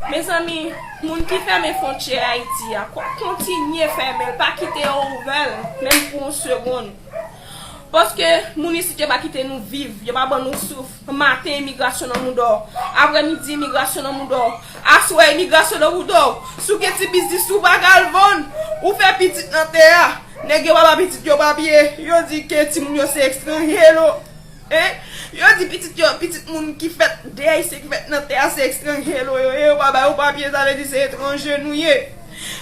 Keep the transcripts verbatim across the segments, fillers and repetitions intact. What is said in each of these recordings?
Mezanmi, moun ki fèmen fwontyè Ayiti a, ko- kontinye fèmen l, pa kite yo ouvè l, menm pou yon segonn. Paske moun isit yo pa kite nou viv, yo pa ban nou souf. Maten, imigrasyon nan mouda w. Aprèmidi, imigrasyon nan mouda w. Aswè, imigrasyon nan mouda w. Si w gen ti biznis ou pa ka al vann, ou fè pitit nan tè a. Nèg yo pa ba pitit yo papye, yo di ke timoun yo se etranje yo. Hein? Yo di pitit yo, pitit moun ki fèt, de Ayisyen ki fèt nan tè a se etranje yo ye, yo pa ba yo papye, sa vle di se etranje nou ye.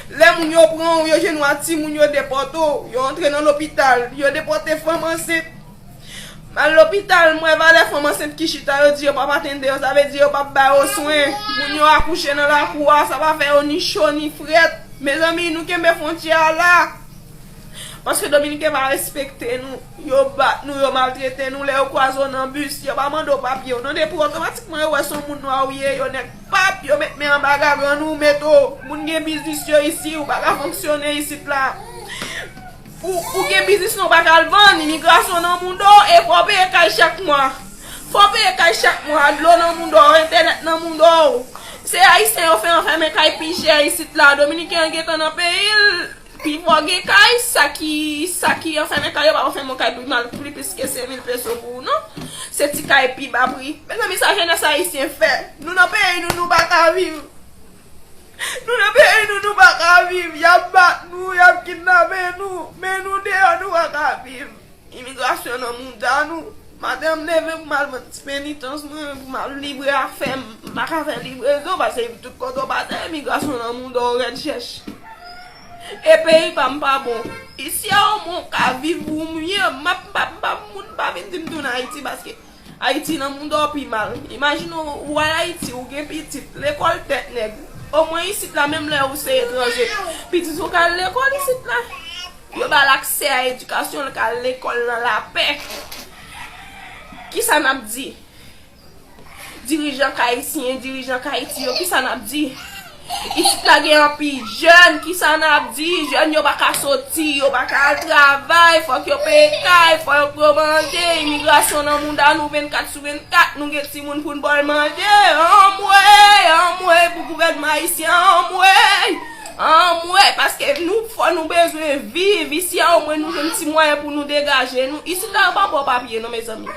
Lè moun yo pran w, yo jwenn w ak timoun, yo depòte w, yo antre nan lopital, yo depòte fanm ansent. M al lopital, m wè valè fanm ansent ki chita, yo di yo p ap atende yo, sa vle di yo p ap ba yo swen. Moun yo akouche nan lakou a, sa pa fè yo ni cho ni frèt. Mezanmi, nou kenbe fwontyè a la. Paske Dominiken pa respekte nou, yo bat nou, yo maltrete nou, lè yo kwaze w nan bis, yo pa mande w papye w. Non, depi otomatikman yo wè se yon moun nwa ou ye, yo nèk pap, yo met men anba gagann ou, mete w. Moun gen biznis yo isi, ou pa ka fonksyone isit la. Ou, ou gen biznis non, ou pa ka al vann, imigrasyon nan mouda w, e fò w peye kay chak mwa. Fò w peye kay chak mwa, dlo nan mouda w, entènèt nan mouda w. Se Ayisyen yo fè anfèmen kay pi chè isit la. Dominiken an gentan nan peyi l, pi fò gen kay, sa ki, sa ki anfèmen kay yo pa anfèmen kay pi mal, pi plis ke senk mil peso pou ou non. Se ti kay pi ba pri. Mezanmi, sa jenès ayisyen fè. Nou nan peyi nou, nou pa ka viv. Nou nan peyi nou, nou pa ka viv. Y ap bat nou, y ap kidnape nou. Men nou deyò, nou pa ka viv. Imigrasyon nan mouda nou. Maten, m leve pou m al vann ti penitans mwen, pou m al libre afè m. M pa ka fè librezon, paske tout kote w pase, imigrasyon nan mouda w rèd chèch. E peyi pa m pa bon. Isi a omwen w ka viv ou mye. M ap, m pa, m pa, moun pa vin di m tounen Ayiti, paske Ayiti nan mouda w pi mal. Imajine w, ou al Ayiti, ou gen pitit, lekòl tèt nèg. Omwen isit la, menm lè ou se etranje, pitit ou ka al lekòl isit la. Yo ba l aksè a edikasyon, l ka al lekòl nan lapè. Kisa n ap di? Dirijan k ayisyen, dirijan k Ayiti yo, kisa n ap di? Isit la gen anpil jèn, kisa n ap di? Jèn yo pa ka soti, yo pa ka al travay, fòk yo peye kay, fòk yo manje, imigrasyon nan mouda nou vennkat sou vennkat, nou gen timoun pou n ba l manje. Anmwey, anmwey pou gouvènman ayisyen, anmwey, anmwey, paske nou fò nou bezwen viv, isi a omwen nou jwenn ti mwayen pou nou degaje nou. Isit la yo pa ba w papye non, mezanmi.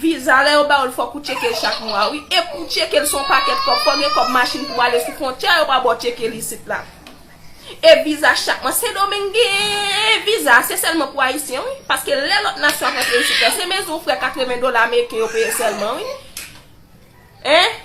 Viza, lè yo ba w l, fòk ou tcheke l chak mwa, wi. E pou w tcheke l, se yon pakèt kòb. Fò w gen kòb machin pou w ale sou fwontyè, yo pa ba w tcheke l isit la. E viza chak mwa. Sendomeng gen viza, se sèlman pou Ayisyen, wi. Paske lè lòt nasyon ap rantre isit la, se mezon frè katreven dola ameriken yo peye sèlman, wi. Hein?